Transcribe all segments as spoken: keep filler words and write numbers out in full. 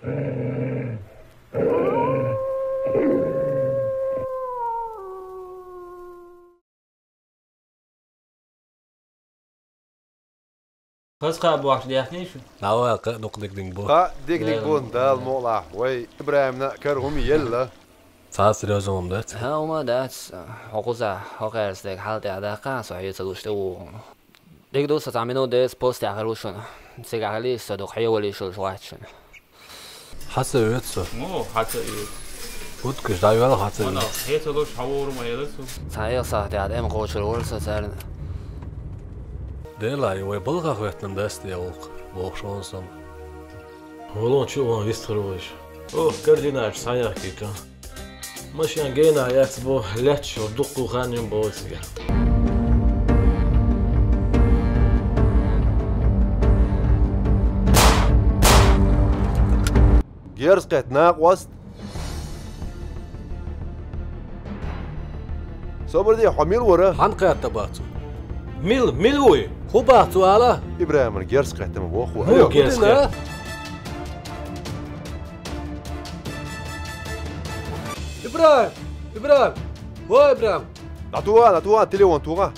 Хаза кхаъ бохчу дехний шу? Давай, кхаъ дукха дигниг бу. Кхаъ дигниг бу, Дала мукъалахь. Вай, ИбрахӀимна кара хӀума елла. Цхьа серьёзно хӀума дац? ХӀума дац. Хьо кхузахь, хьо кхаьрца дерг хьал тӀехь даккха, со хье ца луш тӀе вугӀу. Дика ду, со цхьа минута деза, пост тӀехь хир ву шуна. Цигахь хилийша со, дукха хье валийша луш вац шуна. Хьан ца оьцу со? Муха хьан ца оьцу? Уткаш дӀайоьлла хьан ца оьцу? Хье ца луш, хьан вора ма елла цо. Цхьа эха сахьтехь тӀе ма кхочур вара со царна. Делахь, и вай балхах хӀоьттина дац те гӀуллакх, бохуш ву со. Валон чу а ван вистхир вайша. О, координаташ схьаяхкийта. Машен генахь яц бо, лаьтташ йолу дуккха хан йина боху цигахь. Герз кхетта накъост. Собар де, хьо мила вара? Хьан кхетта бац? Мила, мила вуй? ХӀун бац цо ала? ИбрахӀимна герз кхетта ма боху. Алло, герз кхетта? ИбрахӀим! ИбрахӀим! Хо, ИбрахӀим! ДӀатугӀа, дӀатугӀа, телефон тугӀа.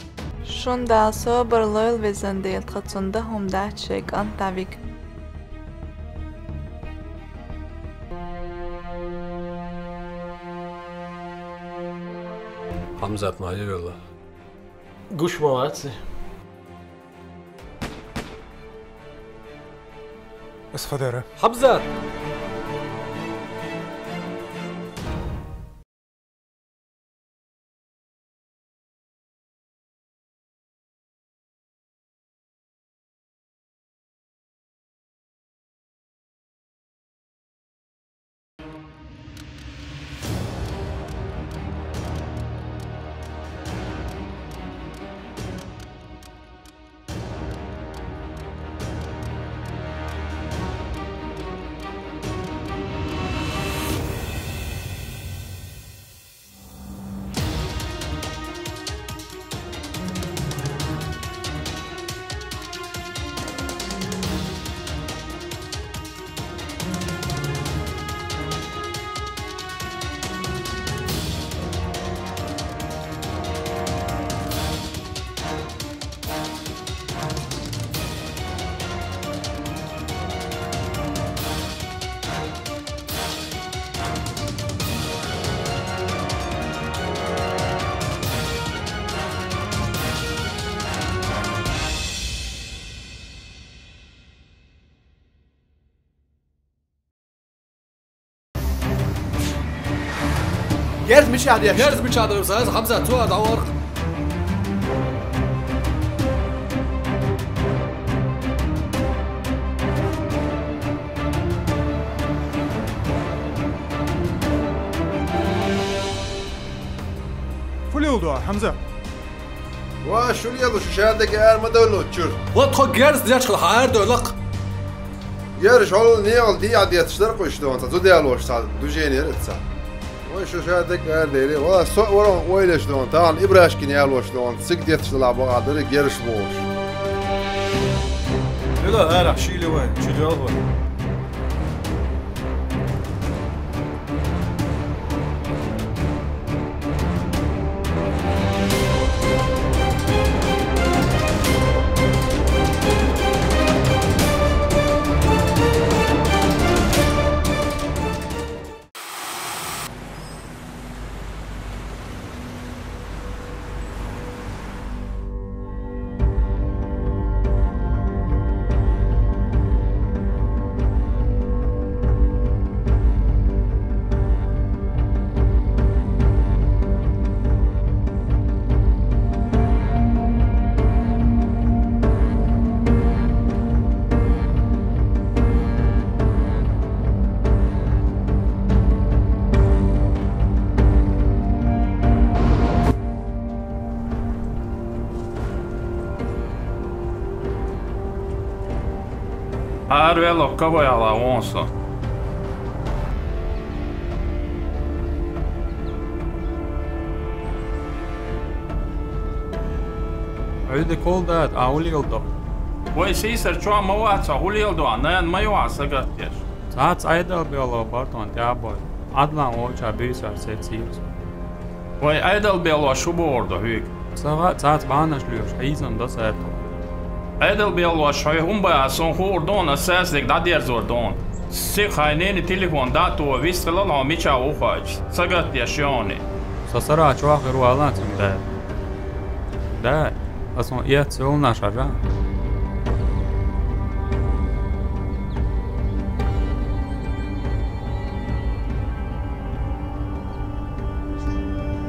Шун Дала собар лойла, везан Дела, тхан цунна дан хӀума дац шайн кӀант дӀавига. Хьамзат ма хьаевелла. Гуш ма вац. Ас хадара. Хьамзат! Герз мичахь деш? Герз мичахь деш? Хьамзат, цо а дӀаварх. Фу леладо, Хьамзат? Ва, шу лела, шу шадерг ара ма дойло чуьра. Ва тхо герз дечкъала хьан ара дойлакх? Герз хьол негӀал дийгӀа детташ дара кхуьш дона, цхьа зуда ялош цхьа движение яра ца. Вай шу шадерг ара дели, вала со а вара ойлаш дона, тахана Ибрашкин ялош дона, цига детташ дала бакъа дара герз бохуш. Лела арахь шийли вай, чу доьлху вай. Ара вело, кого яла вон со. Ӏуьйде кхул дада, а хӀун леладо? Вай сийсара чохь ма вац, хьо хӀун леладо, нана ма ю хьан сагатдеш. Цац Ӏедал бело бартон тӀабой. Адлан оча бийсар се цирс. Вай Ӏедал бело шу бордо хӀуьг. Сага цац баьнаш луьш, хьийзан до саьрто. Ӏедал бело шой хӀумба а сон хуур дон, а саьсник дӀадерзор дон. Си хайнени телефон дато вистхилал хьо мича ухач. Сагатдеш йони. Со сара чохир валан цун дай. Дай, а сон ият сёлна шажа.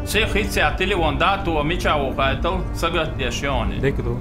Се хиця телефон дато мича ухайтал сагатдеш йони. Декду.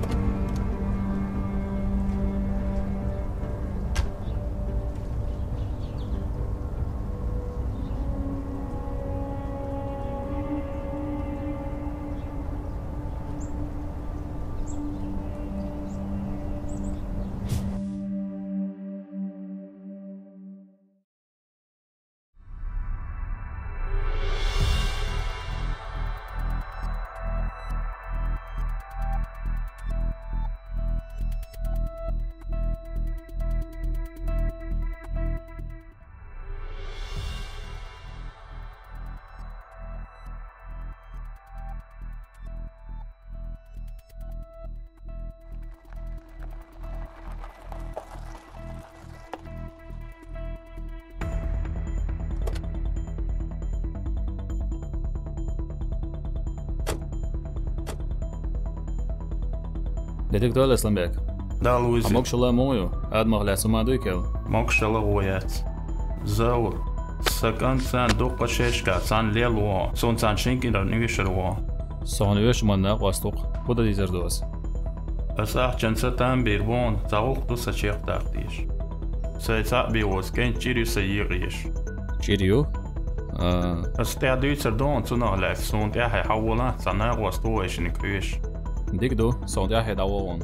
Дедик дойл, Асланбек. Дал вузи. А могушалла мугӀ ю? Адамах лаьцна ма дуй кел? Могушалла гӀо яц. Заур, са кӀант царна дуккха шерашка царна лел вон, суна царна шин кӀира оьшур вон. Сона оьшу манна къоастуху, хӀун дан дийзар ду аса? Аса ахчанца там бийр бон, ца гӀуллакх ду сан чекхдаккха дезаш. Сай цхьаъ бегӀоз кӀант чӀир ю сан егӀеш. ЧӀир ю? А. Аса тӀаьхьа дуьйцар дон цунах лаьцна, суна тӀаьхьа хьавола, цхьа накъост ву вайшиниг хьоьжуш. Дика ду, сона тӀаьхьа дӀавогӀун.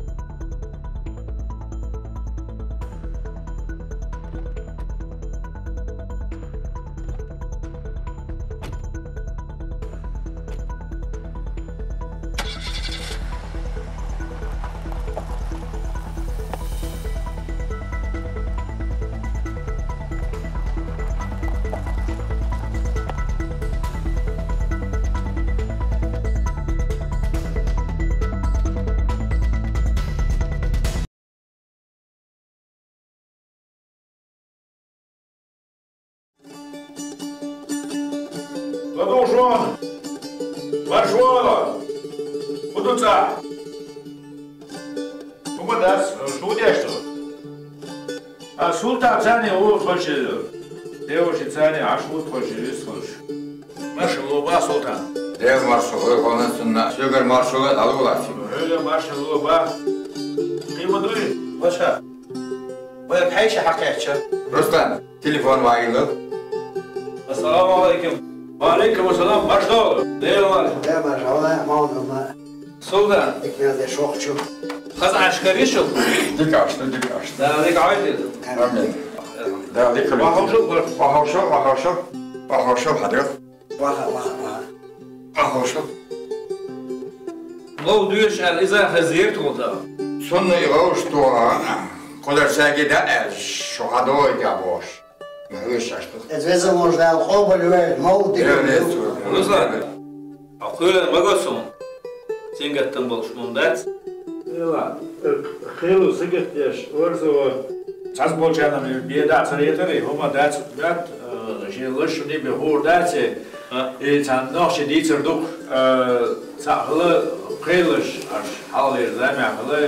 ЛадугӀуш вон! Марш вон! ХӀун ду цӀа? ХӀума дац, шу деш ду? А Султан царне ву тхойшилла. Девуши царне Ӏаш ву тхойшилла, вистхуш. Маршалла бах, Султан. Дела маршалла, вай гӀонан сунна. Шуьгара маршалла, дӀалула ци. Хьуьга маршалла бах. Кхин ма дуй? Ваша. Вай хьайша хьакхаьчча. Руслан, телефон ваийла. Ассаламу алейкум. Ва алейкум ассалам, маршалла. Дела марш. Дела марш, Аллах, мауна ма. Султан. Дика мел де шох чу. Хаза Ӏаш кариш шу? Дика Ӏаш ду, дика Ӏаш ду. Да, дика Ӏаш ду. Амин. Да, дика Ӏаш ду. Вахавшал, вахавшал, вахавшал, вахавшал, хьадра. Ваха, ваха, ваха. Вахавшал. Мов дуьйш аьлла, иза хазийра тхуна тӀаккха. Цунна и ловш тоха, кхудар саьрги да аьлла, шу хьадогӀийта бохуш. Ма вуьйш Ӏаш ду. Эз веза вожда къобал вер, мов дика. Е, е, е. Руслан. Хьо кхоьлина ма го суна. Сингаттам болуш хӀума дац. Эла, э, кхело сагатдеш, орзо. Цхьацца болчарна бен дац ретари, хӀума дац, дац, э, шен лаш шуни бен хуур дац, э, и цхьана нохчи дийцар ду, э, цхьаъ хила кхелаш, аш хьалхалера замехь хила,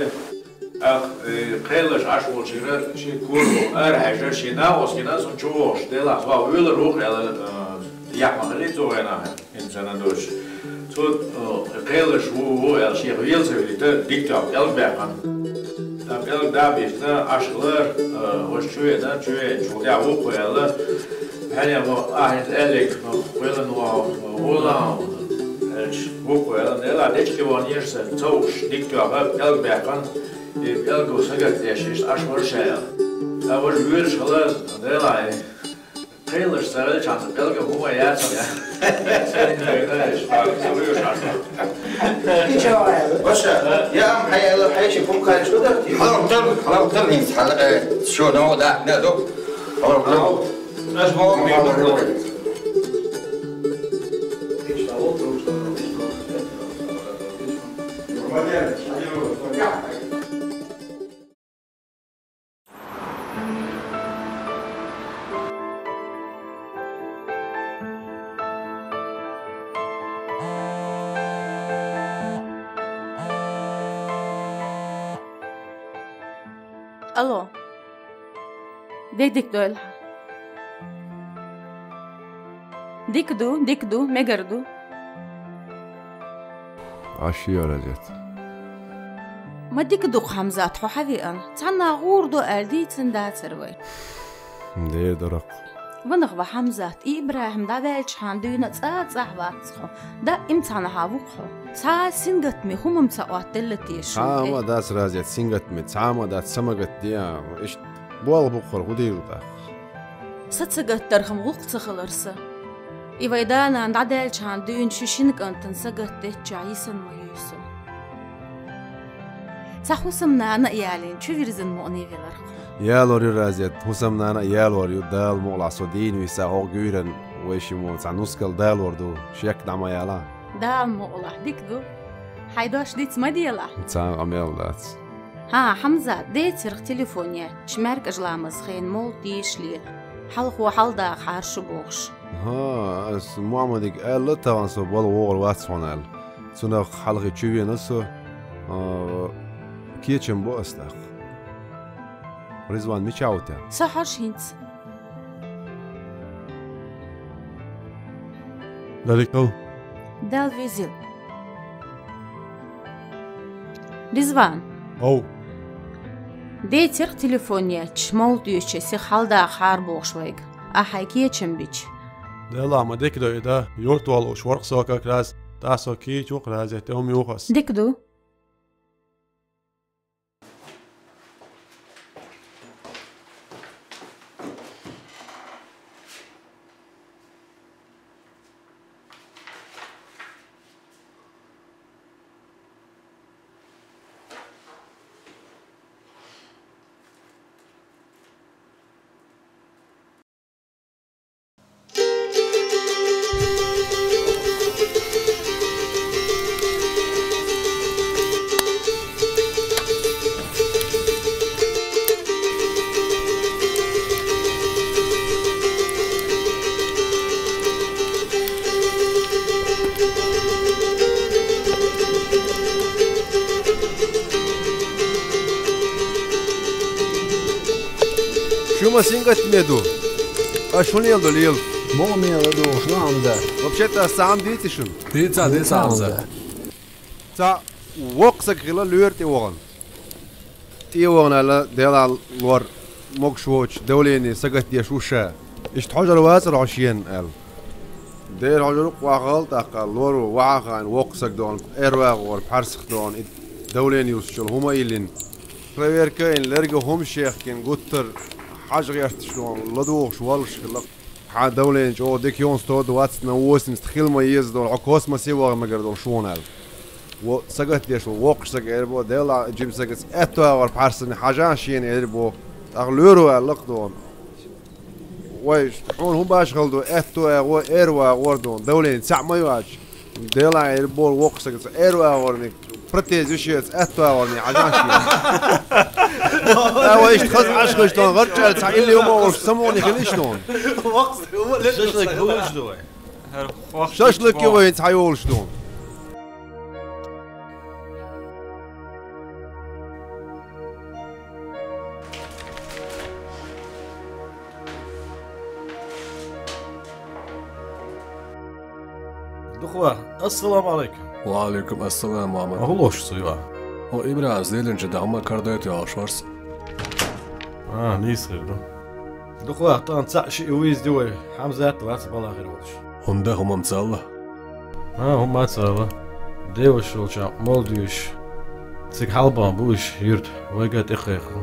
ах, э, кхелаш Ӏаш волчуьра шен кура арахьежар, шен накъост гина, цунна чу вохуш, делахь, ваха вуьйлар ву-кх аьлла, э, яхь ма хилий цу гӀенахь. Хинца доцуш. Цо, э, кхелаш ву, ву аьлла, шех велца вилита, дика тоьхна, пӀелг баьккхина. ТӀаккха пӀелг дӀа а бихкина, Ӏаш хилар, э, ваша чу веана, чу веана, чул тӀаьхьа вукхо аьлла. Хьенех мо, ахь хӀинца аьллиг, мо, кхоьллина ваха, мо, гӀо лан, аьлча, вукхо аьлла, дела, дечкъе вахана еза сан, ца вуш, дика тоьхна, пӀелг баьккхина, и пӀелг сагатдеш, иштта Ӏаш вара ша аьлла. ТӀаккха важа воьраш хилар, дела, и Кхелаш ца велчахьана, пӀелгах хӀума яцара. Ваша, я ам хьайла, хьайши хӀума кхайчу дар ти? Хьалхтар, хьалхтар, хьал-, э, шо нову дахна ду. Alo, alo. Alo. Алло. Де дика дойла хьан. Дика ду, дика ду, мегар ду. Аш яра дет. Ма дика ду-кх, Хьамзат, хьо хьавеана. Цхьанна гӀур ду аьлла дийцина дацар вай. Де даракх. Ванах ва Хьамзат, и ИбрахӀим дӀаваьлча хьан дуьйна цӀа цӀахь вац хьо. Даим цхьанахьа ву-кх хьо. Цхьа сингаттаме хӀума-м ца Ӏоттаделла теша. Цхьа ма дац, Разет, сингаттаме, цхьа ма дац, са ма гатде, а, иштта болх бу-кх хьо, хӀун дийла тӀаккха? Са ца гатдарх-м гӀуллакх ца хилар са. И вай да-нана дӀадаьлча хьан дуьйна ши шина кӀантана са гатдечча йисан ма юй со. Цхьа хӀусамнана а ялийна, чувирзина мукъане велар-кх хьо. Ялор ю, Разет, хӀусамнана а ялор ю, Дала мукъалахь, со дийна виса хӀокху гуьйран вай шиммо цхьа нускал далор ду, шек дӀа ма яла. Дала мукъалахь, дика ду. Хьайн дош диц ма делахь. Цхьа а къамел дац. ХӀан, Хьамзат, децарх телефон яьтташ, маьркӀажа ламаза хенахь молла тешале, хьалхо хьалдахахьара шу бохуш. ХӀан, ас Мухьаммадига аьлла, тахана со балха вогӀур вац хьуна аьлла. Цунах хьалхе чувена со, а, кечам бо ас тӀаккха. Ризван мичахь ву те? Со хьожуш хӀинца. Даликал. Дала везийла. Ризван. Ов. Децарх телефон яьтташ, молла тешача сиха хьалдахахьара бохуш вайга. Ахь хьайн кечам бича. Делахь ма дика ду и да, юрт валуш вара-кх со как раз, тӀаккха со кийча ву-кх, Разет, тӀе хӀума юху ас. Дика ду. Шу ма сингаттаме ду. Аш хӀун леладо, лела? Муха мела ду, хӀун Хьамзат? Вообще-то ас цхьа хӀума дийций шуна? Дийца, дийца, Хьамзат. Цхьа воккха саг хилла лоьра тӀе вахана. ТӀе вахана аьлла, делахь лор могуш воцчу давлени сагатдеш ву ша. Иштта хьожур вацара хьо шена аьлла. Дера хьожур ву-кх, вахал тӀаккха, лоро вахьа а хаийна, воккха саг дохана, эр вагӀора, пхьарсах дохана, и давлени юстучул хӀума а йиллина. Проверка а йина, лерга хӀума шехкина, гуттар а хьажа гӀерташ дохана, ладугӀуш воллуш хилла-кх. Хьан давлени чӀогӀа дика ю, сто двадцать на восемьдесят хила ма еза долу, хьо космосе ваха мегар долуш ву хьуна аьлла. Во сагатдеш волу воккхачу сага эр бо, делахь жима сагаца аьтту агӀор пхьарсане хьажахьа шена эр бо. ТӀаккха лоьро аьлла-кх дохана. Вай, хьуна хӀун башхалла ду, аьтту агӀо, эр вагӀор дохана, давлени цхьаъ ма ю аьлча. Делахь эр бо воккхачу сагаца эр вагӀорниг. Протез ю шеца, аьтту агӀорне хьажахьа шена. Ай, вай иштта хаза Ӏаш хилча, тхуна гӀарчӀ аьлла цхьа илли хӀума олуш, самукъане хила иштта хьуна. Шашлык хуьлуш ду вай? Шашлык ю вайн цхьа йолуш ду. Дукха ваха, ассаламу Ӏалайкум. Ва Ӏалайкум ассалам, Мухьаммад. ХӀун лош ду, йоӀ? Хьо ИбрахӀимца леллинчу дахьа ма карадайта йолуш вара-кх. А, нийса хир ду. Дукха ваха, тахана цхьаъ-шиъ вуьйза ди вай, Хьамзат а вац балха хир волуш. ХӀунда хӀума-м ца аьлла? А, хӀума а ца аьлла. Деваш йолчохь молла дуьйш. Цига хьалабахан бу уьш юьрта, вайга а тӀекхайкха.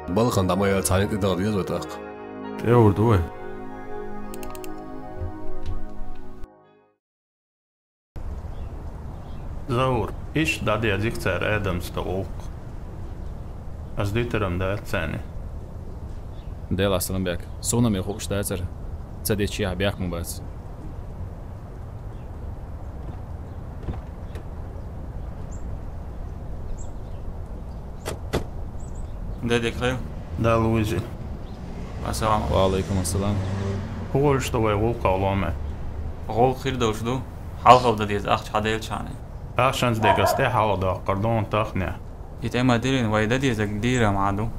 Балхана дӀа ма яла, цхьаьннан тӀе даха деза вай тӀаккха. ТӀеур ду вай. Заур, иштта дӀадерзийра цара Адамца тӀе гӀуллакх. Ас дитар-м дац царна. Делахь, Саламбек, суна-м хууш дацара, ца дича бехк ма бац. Де дика хийла. Далла везийла. Ассаламу. Ва алейкум ассалам. ХӀун гӀулч ду вай гӀулакхах ломе? ГӀулакх хир долуш ду, хьалха дан деза ахча хьан делча хьана. Ахчанца дегас тӀе хьалха доккхур ду хьуна тахана. И тӀе ма дирина, вай дан дезарг дийрам Ӏа ду.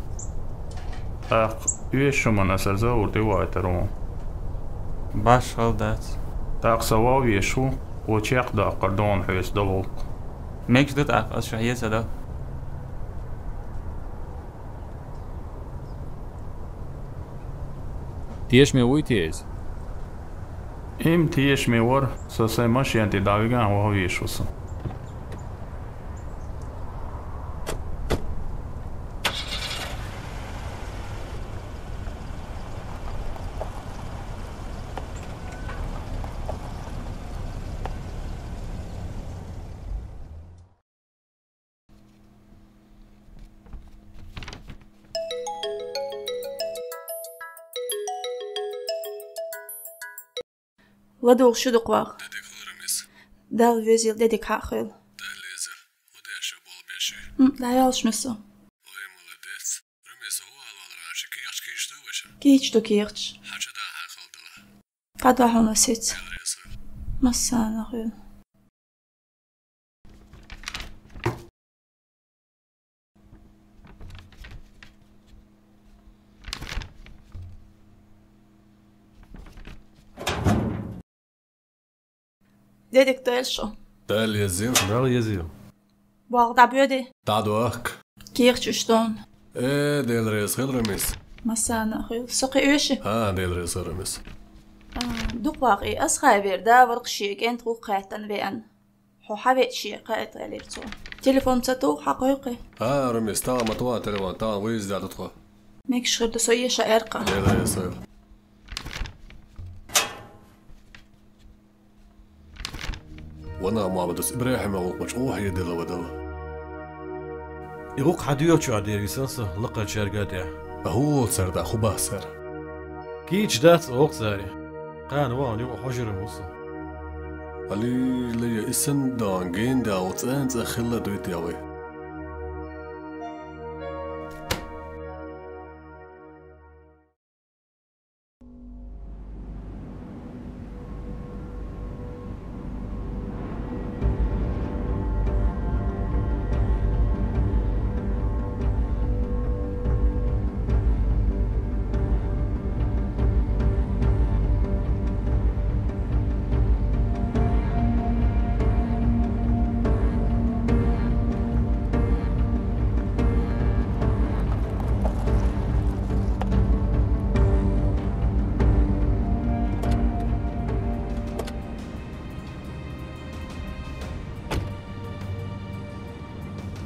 ТӀаккха оьшуш хӀуманна аса Заур тӀе вайтар ву. Баш хала дац. ТӀаккха со вовъеш ву, ву чекхдоккхур ду хьуна хьоьца долу гӀуллакх. Мегаш ду тӀаккха, ас шу хьеца дан? Тешаме вуй те иза? Им тешаме вара, со сайн машен тӀе дӀавиган вовъеш ву со. ЛадугӀуш шу дукха ваха. Де дика хуьлу, Рамис. Далла везийла, де дика хьаъ хуьлу. Далла везийла. ХӀун деш ю, болх беш ю? М, дӀайолуш ма со. Ой, молодец. Рамис, хӀун хьал валаран ши кехаш кийча ду ваша? Кийча ду кехаш. Хьан чу да хьан хала дала? Къа до хьуна сица. Далла везийла. Массарна хуьлу. Де дика дойла шу. Далла везийла. Далла везийла. Болх дӀабоьдий? ДӀадохку. Кехаш уьш дона. Э, Дела реза хила, Рамис. Массарна хуьлу. Со кхин оьший? ХӀан, Дела реза хила, Рамис. А, дукха ваха и Асхай вер да вара-кх шен кӀентан гӀуллакх хаьттина веана. Хьо хьан веача шен кхаьа тӀе элира цо. Телефон ца туху хьан кхойкхий? ХӀан, Рамис, тахана ма туху телефон, тахана вуьйза даьтта тхо. Мегаш хир ду, со эша аьркха. Дела реза хила. Ванах Мухьаммадас ИбрахӀима гӀуллакх чӀогӀа хьедилла ва дала. И гӀуллакх хьан доьхучохь дийр висана со лакхарчаьрга тӀехь. ХӀун олу цара дӀа, хӀун боху цара? Кийча дац оха цаьрга. Кхана вахана юкъа хьожур ву со. Аллилуйя, и санна догӀан генда ву цӀен цӀа хилла дуй те вай?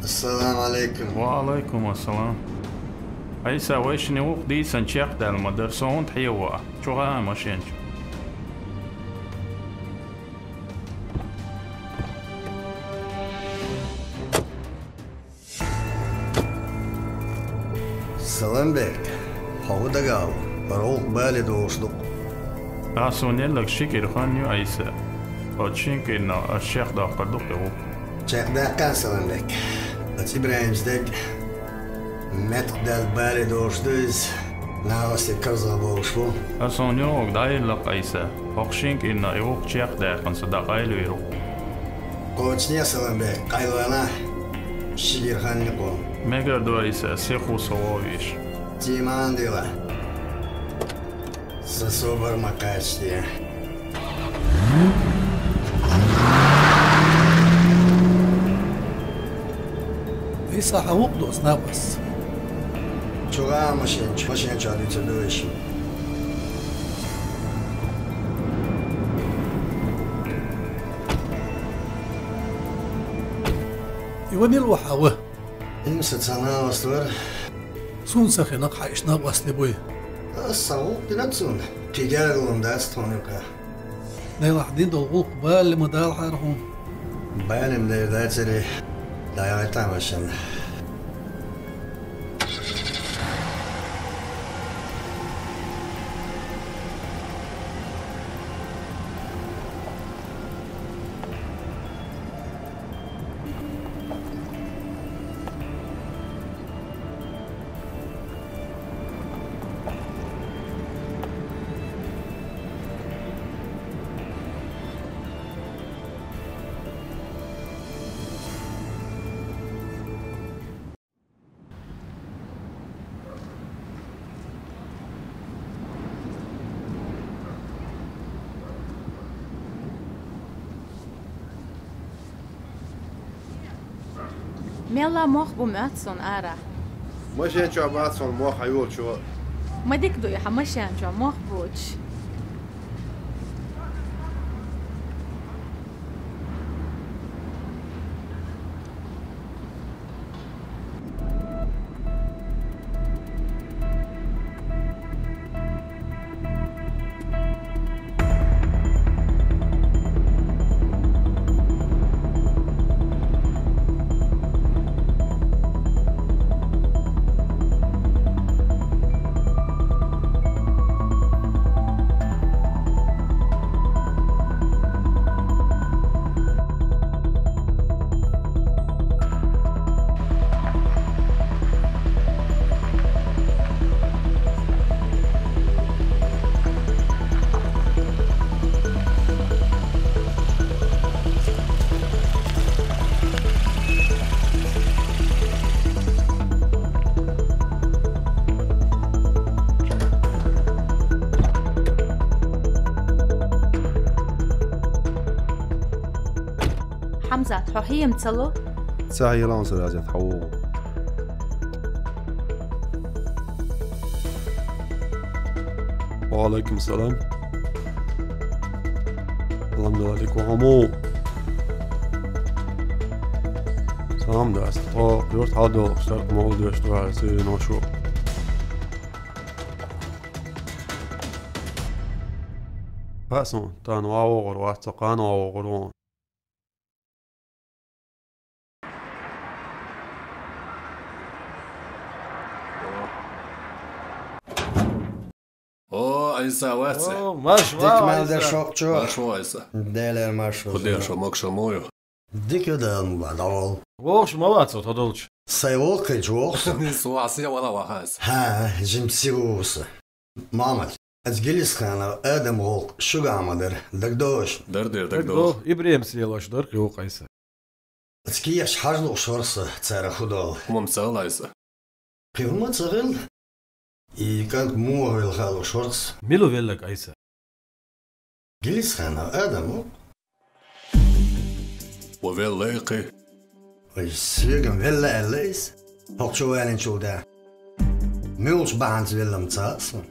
Ассаламу алейкум. Ва алейкум ассалам. Айса, вайшинна гӀуллакх дийцина чекхдаьлла ма дара, со хӀунда хьева а? Чу гӀа а машен чу. Саламбек, хьо хӀун дагахь ву? ХӀара гӀуллакх бале догӀуш ду-кх. Ахьа суна елларг ши кӀира хан ю, Айса. Оцу шина кӀирнах ас чекхдоккхур ду-кх и гӀуллакх. Чекхдаьккха, Саламбек. Оцу ИбрахӀимас дерг меттахдаьлла бале догӀуш ду иза. Нахаца карзах бовлуш ву. Ас хьуна юхуга дӀаелла-кх, Айса. ХӀокху шина кӀирнах и гӀуллакх чекхдаьккхина со дӀакъайлавийр ву. Кхочушде, Саламбек, къайлавала, ши кӀира хан ю-кх. Мегар ду, Айса, сихо со вовъеш. Тиман дила. Сан собар ма кхачаде. Айса, хьан вукху доцу накъост? Чу гӀа а машен чу, машен чохь дуьйцур ду вайшимма. И ванил ву хьан ва? Имса ца нахаста вара. Суна ца хинакх хьан иштта накъостий буй? Ас сан гӀуллакх дина цунна. Кхин гергарло дац тхуна юкъахь. Делахь дина долу гӀуллакх балале ма далахьара хьуна. Балале ма дер дацаре, дӀаяхьийтахьа машен. Мелла мох бу моьтту суна ара. Машен чохь бац суна мох хьан йолчо. Ма дика ду и хьан машен чохь мох буч. Хьамзат, хьо хьема ца ло? Ца хьеланзар аз я тхьавогӀу. Ва алайкум салам. Алхьамдулиллахь, дика хьо ма ву? Сам дац, тхо юрт хьалдолуш, старт молу деш тхо, ца веано шу. Пасан, тан ва вогӀур вац, ца кхана ва вогӀур вон. О, Айса, вац. О, марш, дика ва, мел Айса. Деш воккхачо. Марш ва, Айса. Делера марш ва. Худеша могашалла ма ю. Дика ю Дала ма бахь, дӀаволла. Вовш ма вац, тхо долчу. Сайн воккхинчу воху со. Со а се вала ваха аса. ХӀа, жимма сиха ву со. Мамат, аса Гилисханов Адам гӀуллакх шуьгахь ма дара, дагадогӀуш? Дара дера, дагадогӀу. ИбрахӀим сийлаш дара кхин ву Айса. Аса кехаташ хьажа лууш вара со, цара хӀун долу. ХӀума ца хилла Айса. Кхин хӀума ца хилла. И кӀант муха велла хаалуш вара со. Мила велларг Айса? Гилисханов Адам ву. Ва велла кхин? Вай соьган велла аьлла иза. ХӀокху чу валийначул тӀаьхьа. Муьлхачу бахьанца велла-м ца хаьа суна.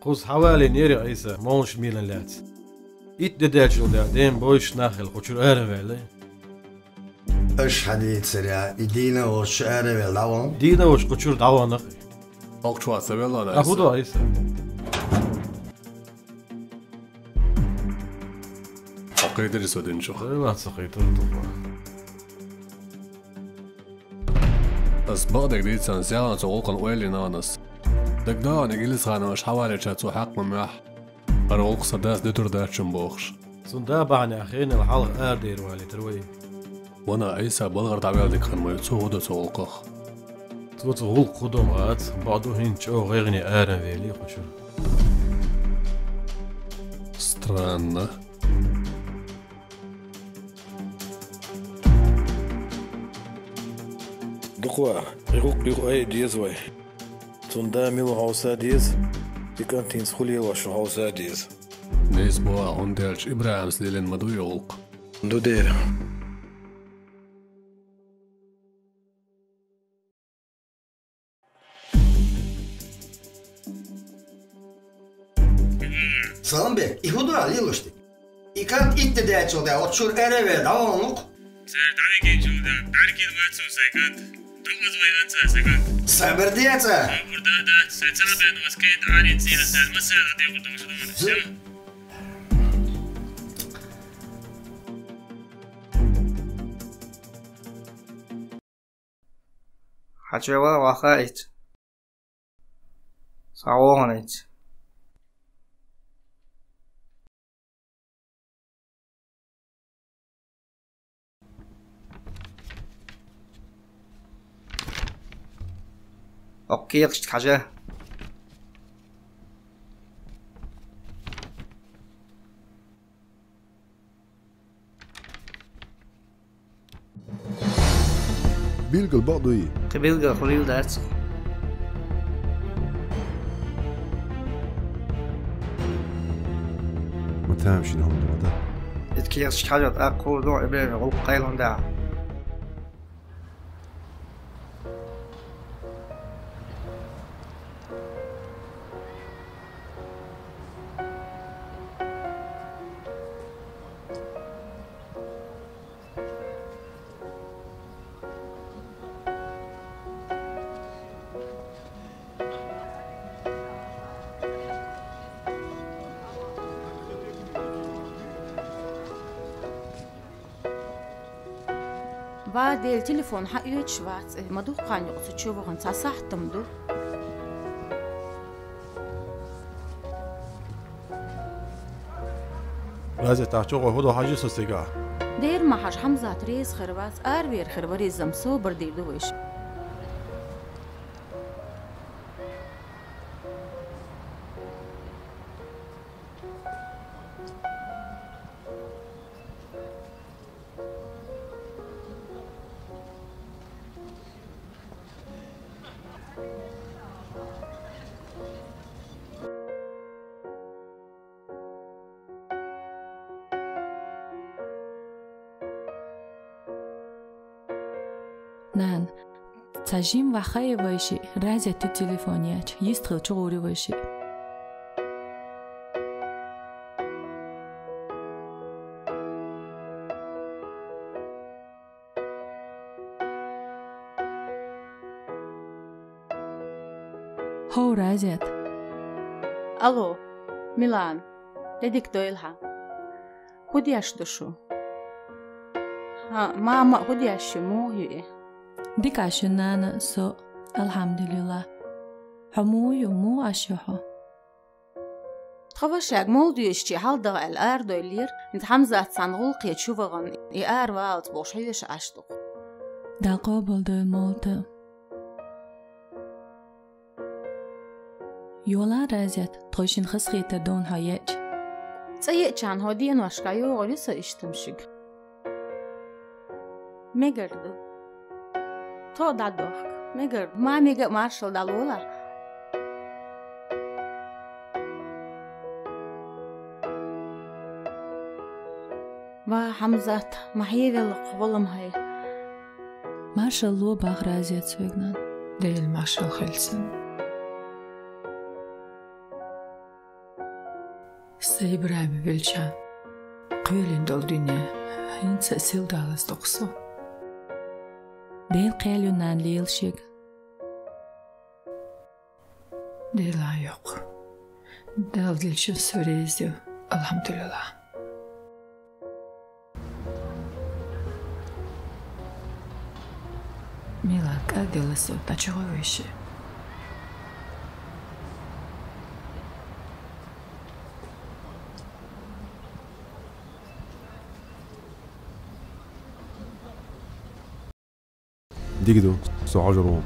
Кхуза хьан валийнера Айса, молуш милан лаьцна. Итт де даьллачул тӀаьхьа, ден бойуш нах хилла, кху чуьра ара а ваьлла. Аша хьан дийцарехь, и дийна а волуш ара а велла дӀаван? Дийна а волуш кху чуьра дӀаван-кх. ХӀокху чохь ца велла, а хӀун до Айса? Хьо кхетира со динчух? Ай, ма ца кхетира дукха. Ас бакъдерг дийцарна, сехьа цу гӀуллакхана ойла йина ас. ДагадогӀу, Гилисхановс хьавалийча цо хьакха ма моьху. ХӀара гӀуллакх сан дас дуьтур дац шуна бохуш. Цуьнан да бахьанехь хенал хьалха арадер валийтира вай. Вана Айса балхара дӀаваьлла дика хан ма ю, цо хӀун до цу гӀуллакхах? Цо цу гӀуллакхах хӀун до ма хаьа, бакъду хӀинца чӀогӀа гӀайгӀане ара а велий кху чуьра. Странно. Дукха, и гӀуллакх юха айа деза вай. Цуьнан да мила ву хьовса а деза, и кӀант хӀинца хӀун лелош ву хьовса а деза. Нийса боху, хӀунда аьлча ИбрахӀимс лелийна ма ду и гӀуллакх. Ду дера. Саламбек, и хӀун ду ахь лелош дерг? И кӀант итт де даьллачул тӀаьхьа оцу чуьра ара а велла дӀаван-кх. Цара дӀавигинчул тӀаьхьа бӀаьргина вац хӀума сайн кӀант. Дукха вай анца сайн кӀант. Сабар де цкъа. Сабар да дац, сайн цхьа а бен оцу кӀанта Ӏарин цӀе а даьлла, ма сагӀа дехур долуш ду вай. Всё. Хьан чӀогӀа ваха ицу? СхьавогӀу ицу. ОккхийгӀачтиг хьажа. Билггал бакъ дуй? Кхин билггал хуьлийла дац. Ма тамашийна хӀума ду ма дан. Итт кехаташка хьажа, тӀаккха хуур ду, Ибрахьим гӀуллакх кхайкхам дахь. Ва, Дела, телефон хьаоьцуш вац, ма дукха хан ю-кх цу чу вахана, цхьа сахьт-м ду. Разет, ахча гӀо хӀу ду хьажа со цига? Дера ма хьажа, Хьамзат реза хир вац, аравер хир вац, реза-м, собар дийр ду вайша. Нана, цхьа жимма ваха вайши, Разета телефон яьча, йистхила чугӀур ю вайши. ХӀо, Разет. Алло, Милана, де дика дойла хьа. ХӀу деш ду шу? ХӀа, мама, хӀу деш ю, муха ю и? Дика Ӏаш я, нана, со, алхьамдулиллахӀ. Хьо муха ю, муха Ӏаш я хьо? Тха вашаьга молла доьшуче хьалдаха аьлла арадойллера, хӀинца Хьамзат цхьана гӀулакхе чу вахана, и аравалац бохуш хьоьжуш Ӏаш ду-кх. Дала къобалдойла молла тӀа. Йолахь, Разет, тхо шина хазахетар ду хьо еача. ЦӀа еача хьо деношка йогӀур ю со иштта-м шуьга. Мегар ду. Тхо дӀадохка. Мегар ду. Мамига а маршалла дӀалолахь. Ва, Хьамзат, ма хьевелла-кх, вала-м хьай. Маршалла ло боху Разета соьга, нана. Дела маршалла хийла цунна. Сан ИбрахӀим велча, кхоьлина долу дуьне хӀинца а сел далаза ду-кх со. Дела кхел ю, нана, лела шега. Дела йоккху. Дала дилчун со реза ю. АлхьамдулиллахӀ. Милана, кӀадделла со, дӀачугӀо вайши. Дика ду, со хьожур ву.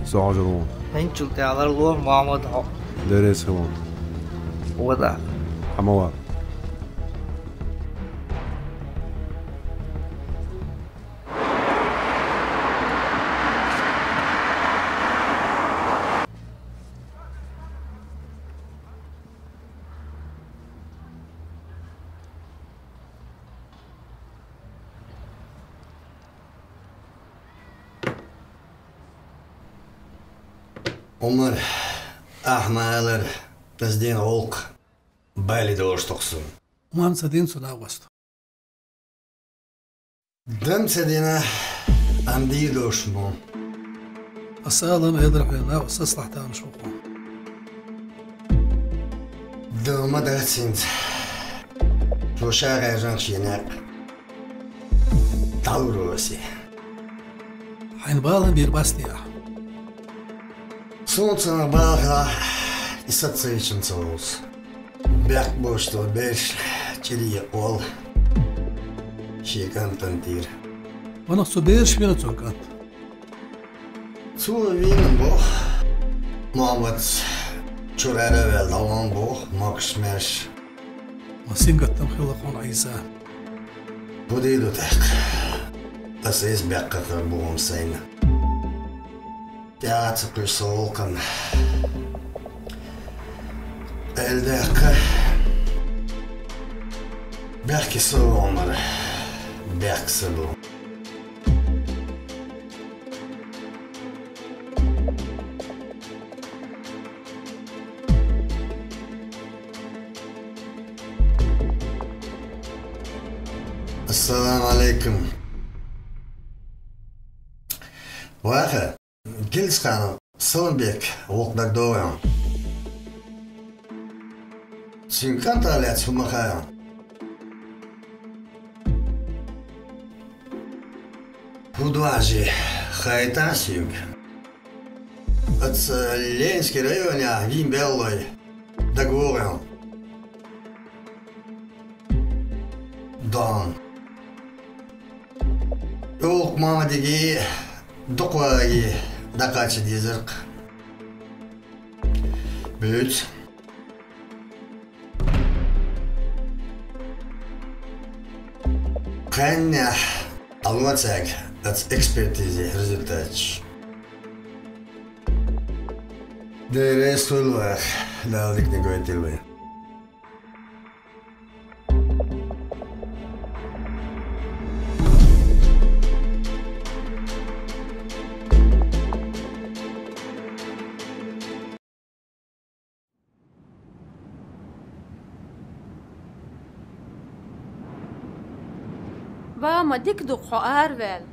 Со хьожур ву. ХӀинцачул тӀаьхьа ларло Мухьаммад хьо. Деррис хилла. Вада. Хьамава. Ӏумар, ахьа ма аллара, аса дина гӀуллакх бале долуш ду-кх суна. Ма ца дина цу нагӀоста. Дан ца дина, амма дийр долуш ма ву. Аса аларна элира хьуна, нагӀа сацалахь тамаш ву хьуна. Дан ма дац хӀинца. Цо ша гӀаьржина шен некъ. ДӀалур ву аса. Хьайна бала бийр бац те ахьа? Суна цунах бала хилахь, и саца ца вичча ца вовза. Бехк боцуш долу бераш чӀирий къол шен кӀантана дийр. Ванах цу бераш вина цо кӀант? Цо вийна боху, Мухьаммадца чуьра ара а ваьлла дӀаван боху, могуш-маьрша. Ма сингаттам хилла хьуна, Ӏийса. ХӀу дийр ду тӀаккха? Аса иза баьккхина хир бу хьуна сайна. ТӀаьхьа ца кхуьйсу со гӀуллакхана. Элдаьккха. Бехке со ву, Ӏумар. Бехке со ву. Ассаламу Ӏалайкум. Ваха, Гилсханов Саламбек гӀуллакх дагадогӀий хьуна? Цуьнан кӀантах лаьцна хӀума хаьий хьуна? Удважи, хайтан сиг. Аца Ленинский районе вин беллой. ДагавоагӀа. Дон. Улк мамадиги, дукхаги, дакача дезарк. Буц. Кхаьннех алоцаг ац экспертизи результаташ. Дерес хуйлах, Дала дикниг гойтилла. Ва, ма дика ду хьо араваьлла.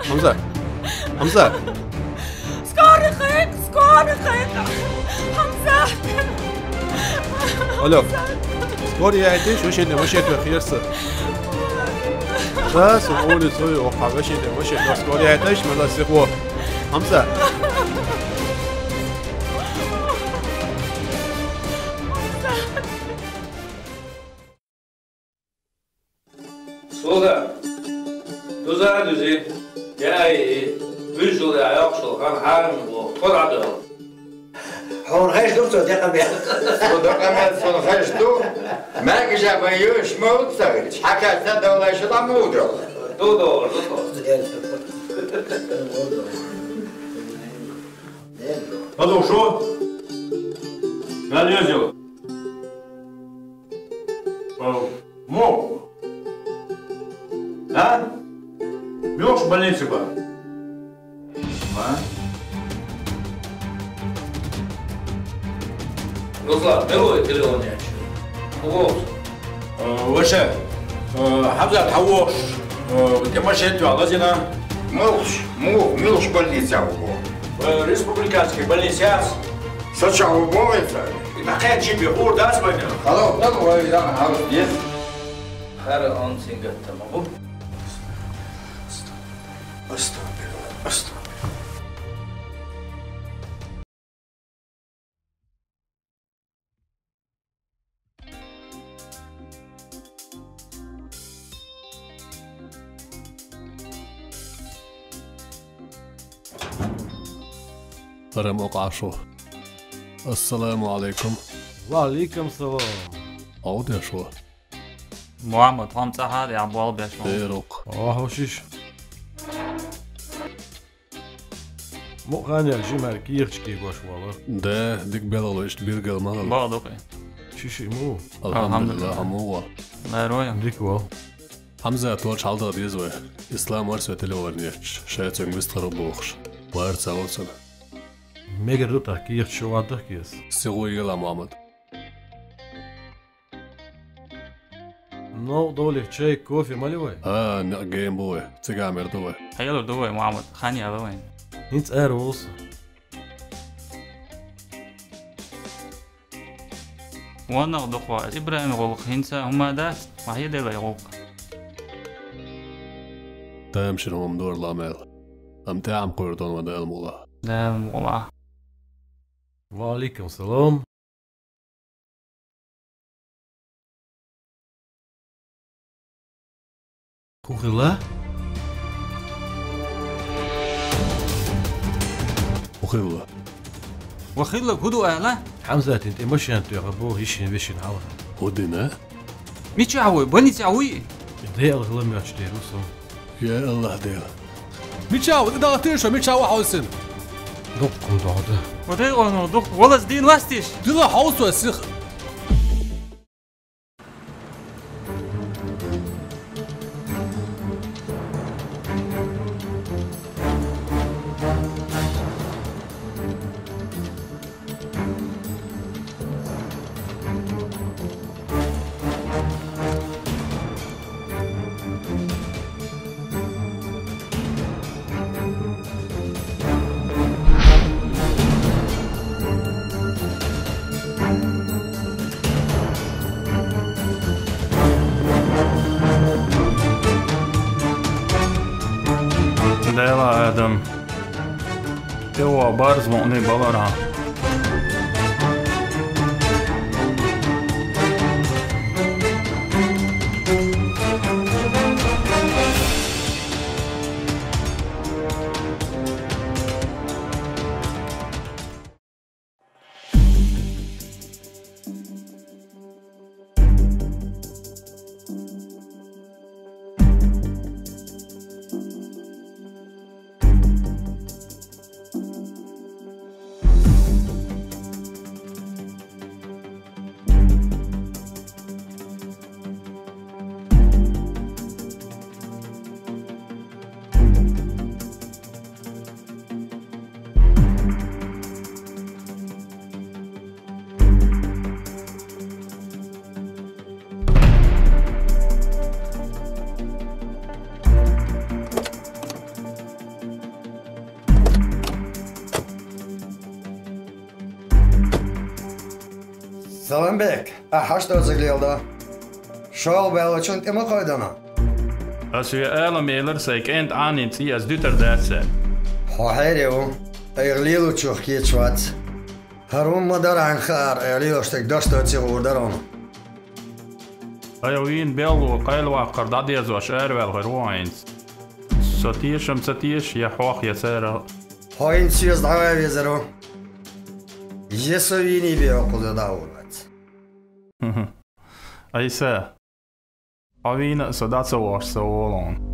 Хьамзат! Хьамзат! Скорый кхайкха, скорый кхайкха! Хьамзат! Алло. Скорый яйтиш, вешийна, вешийна, херса. Да, со улица, ой, оха, вешийна, вешийна, скорый яйтиш, мала сихо. Хьамзат. Слуга, дуза дузи, яй, вуьжжал я йоккхушал хан хьарам бу, кхор Ӏадал. Хьуна хеш ду цо декъа мел? Цо декъа мел сона хеш ду. Мегажа бан юш мовт цагӀич, хьакаца довлай шила мудал. Ду довр, ду довр. Подошел. Налезил. Мух. Да? Муьлхача больнице ба? Ма? Руслан, мел вай телефон яьча? ХӀун боху? Э, ваша, э, Хьамзат хьан вохуш? Э, тӀе машен тоьхна лазийна? Мух, мух, муьлхача больнице ву боху? Э, республиканский больница яц? Сача ву боху вай цара? И дӀакхаьчча бе хуур дац вайна? Халал, халал, вай, да, хьал деза. ХӀара он сингаттам гӀу. Астагфирулла, астагфирулла. Парам окъашо. Ассаламу алейкум. Ва алейкум салам. Ӏовдеш ву? Мухьаммад, хьо-м цӀахьа а дехьа болх беш ву. Дерукх. Охьа шиш. Мукъанел жимар кехачке гош вала. Да, дика белгало иштта билгал ма хилла. Бакъ ду-кх. Шиши му? Алхьамдулиллах, хьо муха ву? Ларо я. Дика вал. Хьамзат волчу хьалдала деза вай. Ислам вара со телефон ечча, шайца вистхар бохуш. Вара ца вацара. Мегар ду тӀаккха кехат шу вадах кеса. Сихо ела, Мухьаммад. Новкъа довлий, чай, кофе мали вай? А, некъ гейм бу вай. Цигахь мер ду вай. Хьелар ду вай, Мухьаммад. Хан яла вайн. ХӀинца ара волу со. Ваннах дукха, Ибрахим гӀуллакх хӀинца хӀума дац, ма хьеделай гӀуллакх. Тамашийна хӀума дора ламел. Амма тӀаьхьа кхуьур ду ван Дала мукъалахь. Дала мукъалахь. Ва алейкум салам. ХӀун хилла? ХӀун хилла? Ва хилла, хӀун ду ала? Хьамзатин тӀе машен тоьхна боху йишин вешин хьалха. ХӀун дина? Мичахь вуй? Больницехь вуй? Дела хила моьттуш дерг ву со. Я АллахӀ Дела. Мичахь ву? ТӀедагӀа тийша, мичахь ву хьовсина? Дуккхун догӀу ду. Ва дайгӀо, дуккхун. Валаз дийна вастийша? Дила хьовсо сиха. Барз вон баларан. Саламбек, ахьа хьашт оцциг леладо. ШолгӀа баьллачун тӀе ма кхойдана. Ас ве ала мелар сай кӀент Ӏанин цӀи ас дуьтар дац сай. Хьо хьере ву, айгӀа лелучух кечвац. ХӀара ву ма дара хьан хаар, айгӀа лелош стаг дошто цигӀур дара хьуна. АйгӀа вийна белло къайлаваккхар дӀадезош араваьлла хир ву хьо хӀинца. Со тешам ца теша, я хьох, я цара. Хьо хӀинца соьца дӀа а везар ву. Я со вийний бе хьо кхуза дӀа а вур вац. Айса, хьо вийна а со дӀа ца вош со волун.